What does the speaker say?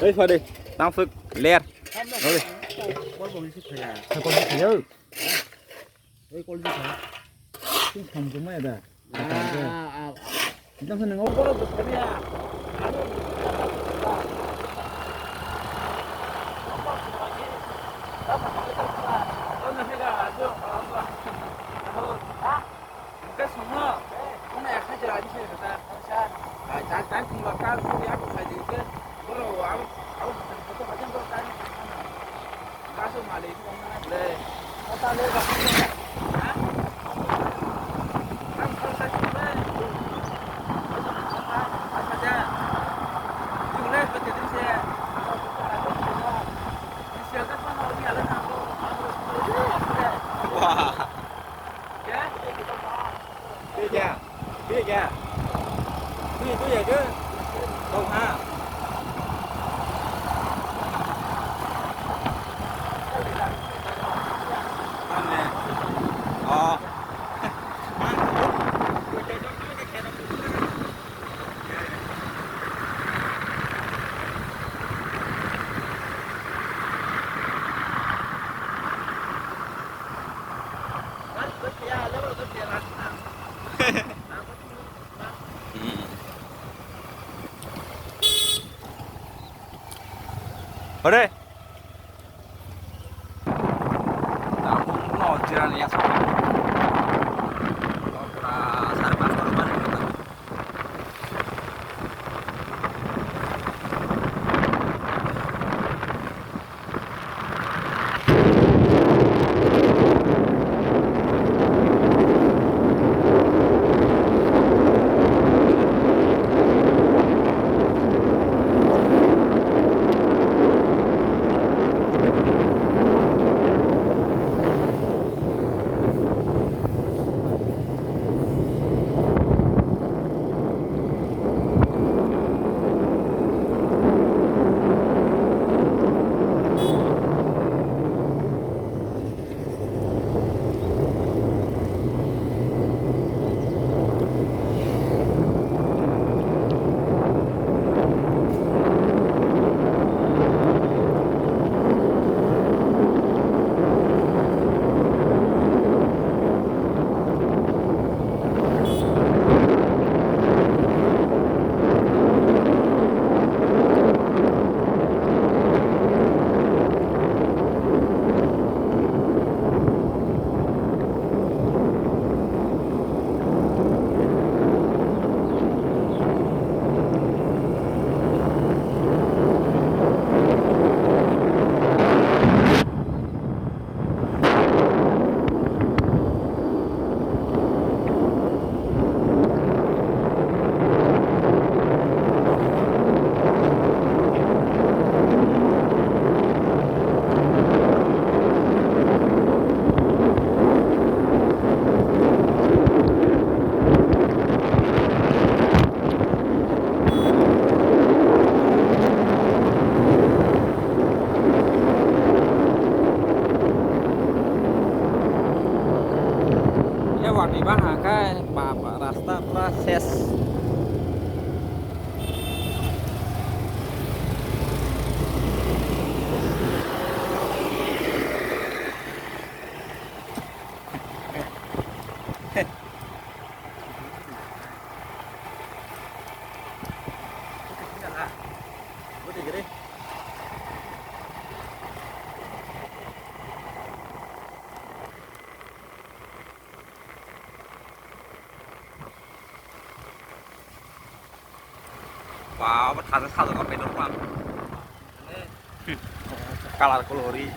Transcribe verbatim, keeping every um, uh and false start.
Oi, pha de. Tang phwk ler. Oi. Kol bo hisi khaya. Kol bo hisi khaya. Oi, kol hisi khaya. Sing thang juma ya da. Ah, ah, ah. Jang sa nang. Kol bo khaya. Kol na khaya. Hwnkhe songno, wngna ekha jora ani sori kha ta. Ai, ta, ta, tingba ta, kuri ako khai di ke. Boro, abo, abo, koto hajan boro ta ni. Kaso mali, wngna le. Kota le, ba, ha? Ang kota le. Kaso kota, kaso ja. Yung le, pete din se. Siya ka pa na, ni ala na ko. Wah. Pi kya? Pi kya? Pi tu ya ke? Kau ha? Amen. Oh. Ore. Tabuk no jirani ya. Pura sar pas koro bari. Ba, abo thaja sajak o petrol pump. Kalar kolori.